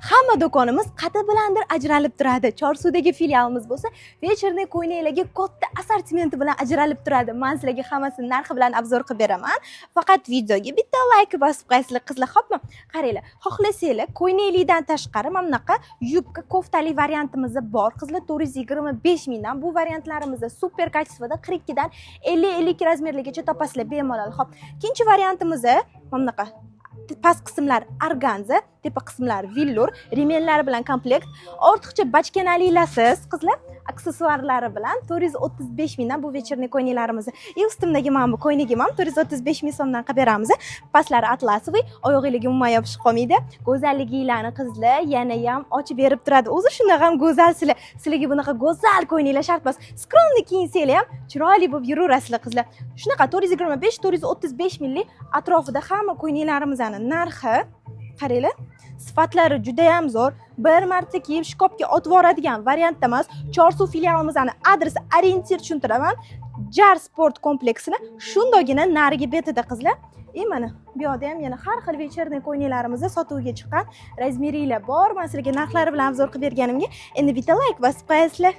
Hamma do'konimiz qati bilandir ajralib turadi. Chorsudagi filialimiz bo'lsa, вечерний ko'ylaklarga katta assortimenti bilan ajralib turadi. Man sizlarga hammasini narxi bilan обзор qilib beraman. Faqat videoga bitta layk bosib qo'yasizlar, qizlar, xo'pmi? Qaranglar, xohlasanglar, ko'ylaklidan tashqari mana bunaqa yubka, koftali variantimiz bor. Qizlar, 425 mingdan bu variantlarimizda супер качество da 42 dan 50-52 razmerligacha topasizlar bemalol. Xo'p, ikkinchi variantimiz mana bunaqa past qismlar organza, tepa qismlar vellur, ремень lari bilan komplekt, ortiqcha bachkanalilarsiz, qizlar, aksessuarlari bilan 435 mingdan bu вечерний ko'ylaklarimizni. И ustimdagi mana bu ko'ylagim ham 435 ming so'mdan qilib beramiz. Pastlari атласовый, oyog'inglarga umuman yopishib qolmaydi. Go'zalliginglarni, qizlar, yana ham ochib berib turadi. O'zi shunaqa ham go'zalsizlar. Sizlarga bunaqa go'zal ko'ylaklar shart emas. Скромный kiyinsanglar ham chiroyli bo'lib yuraverasizlar, qizlar. Shunaqa 425, 435 minglik atrofida hamma ko'ylaklarimizni narxi. Qaranglar, sifatlari juda ham zo'r, bir marta kiyib shkafga otib yuboradigan variantda emas. Chorsu filialimizni adresi, ориентир tushuntiraman, Jar sport kompleksini shundogina narigi betida, qizlar. И mana bu yoqda ham yana har xil вечерний ko'ylaklarimiz sotuvga chiqqan, razmeringlar bor. Man sizlarga narxlari bilan обзор qilib berganimga endi bitta layk bosib qo'yasizlar.